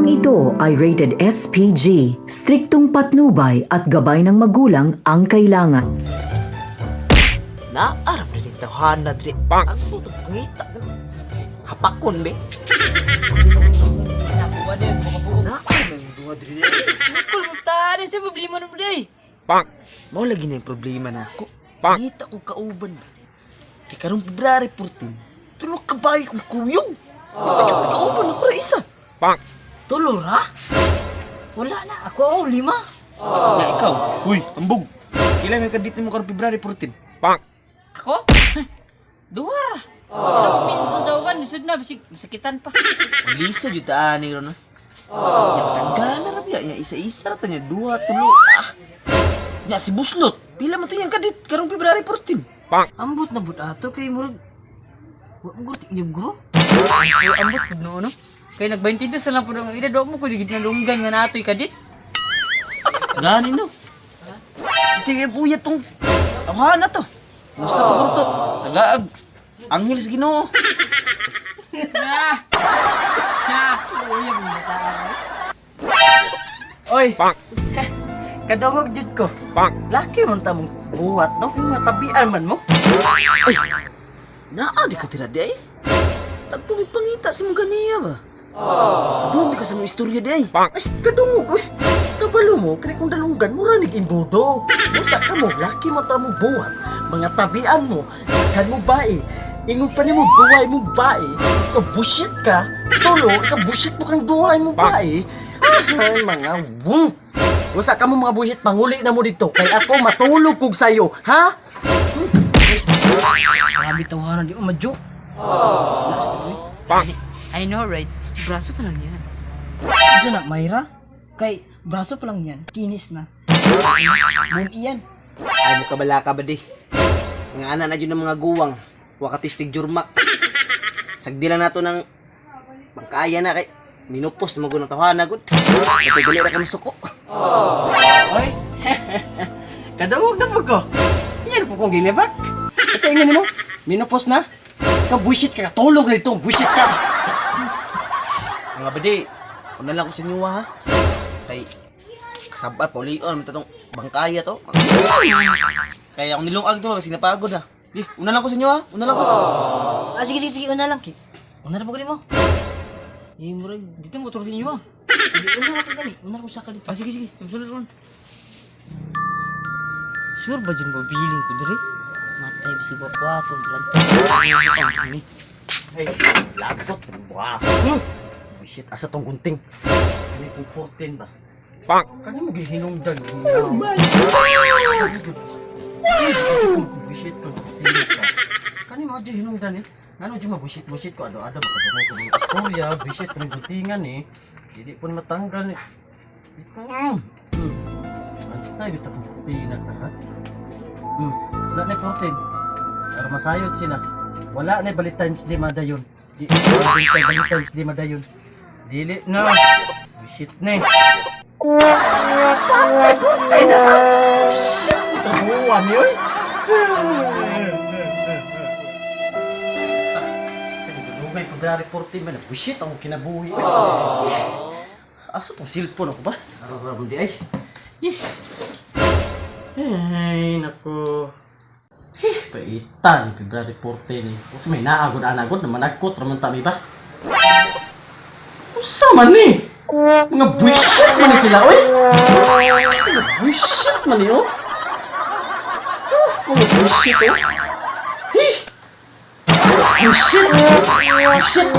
Programang ito ay rated SPG. Striktong patnubay at gabay ng magulang ang kailangan. Naaram na rin tawhana diri. Ang tutong pangita. Hapakon be. Naaram na yung duha diri. Kulmutan sa problema na mo day. Mao lagi na yung problema na ako. Pangita ko kauban ba. Kay karong February 14, tulog ka ba kong kuyog? Bakit ko kauban ako ra isa? Tulo ra? Wala na. Ako oh, lima. Ya ikaw. Uy, ambog. Kailan may kadit nimo karong February 14? Ako? Duha ra. Wala ko minsan sa uban, lisod na bisig masakitan pa. Liso jud ta ani ron. Ya tanggala ra biya, ya isa-isa ra ta niya duha tulo. Ah. Nya si Buslot. Pila man to yang kadit karong February 14? Ambot na bud ato kay murag wa mo gud inyong guro. Ay, ambot pud no no. Kay nag 22 sa lang pud ang edad, wa mo ko digid nalunggan nga natoy kadit. Gani no. Ito yung buya tong tawhana to. Musa pa ko to. Tagaag. Anghel sa Ginoo. Ah. Ha. Oy! Kadungog jud ko. Laki man ta mong buhat, no? Mga tabian man mo. Ay! Naa di ka tira di ay. Tagpong pangita sa mong ganiya ba? Kadungog di ka sa mong istorya di ay. Ay, kadungog, oy. Kabalo mo, kaya kung dalunggan, mura nig imbudo. Usa ka mo, laki man ta mong buhat. Mga tabian mo, kan mo bae. Ingon pa nimo duway mo bae. Kabushit ka, tulo, kabushit mo kang duway mo bae. Ay, mga wung. Usa ka mo mga bushit, panguli na mo dito. Kay ako matulog kog sayo, ha? Grabe tawanan di mo ma-joke. I know, right? Braso pa lang yan. Diyan na, Mayra. Kay braso pa lang yan, kinis na. Bun iyan. Ay mo kabala ka ba di? Nga ana na dyan ng mga guwang. Wakatistig jurmak. Sagdi lang nato ng bangkaya na kay minupos mo ng tawhana gud. Ito dali ra kami suko. Oy. Kadungog na po ko. Yan po kong gilibak. Kasi ingon mo, minupos na. Kabushit ka, katulog na itong bushit ka. Mga badi, una lang ko sa inyo ha. Kay kasabat paulion man tong bangkaya to. Kaya akong nilungag to kasi napagod ha. Di, una lang ko sa inyo ha. Una lang ko. Ah, sige, sige, sige. Una lang, ki. Una na po mo. Eh, murag, dito mo turun ninyo ah. Una na po gani. Una ko sa dito. Ah, sige, sige. Ang ron. Sure ba dyan ba billing ko dire? Matay, bisig ko ako. Ang Ay, lagot. Wah. Bushit, asa tong gunting? Kani kong 14 ba? Pak! Kani mo gihinungdan. Oh my God! Bushit ko. Kani mo gihinungdan eh. Ngano di mabushit-bushit ko ado-ado makadungog ko mga istorya, bushit ko guntingan eh. Dili po ni matanggal eh. Mm. Antay bitaw kong protein ka ha. Wala na protein. Para masayod sila. Wala na Valentine's Day madayon. Di Valentine's Day madayon. Dili na. Shit na eh. Patay protein na sa. Shit, trabuhan yun. Dugay February 14 man. Bushit ang kinabuhi. Asa tong cellphone ako ba? Araw di ay. Eh. Ay, nako. Eh, paitan, February 14 eh. Usa may naagod-anagod na managkot raman tami ba? Usa man eh! Mga bullshit man ni sila, oy! Mga bullshit man ni, oh! Huh, mga bullshit, oh! Eh! Bullshit! Bullshit!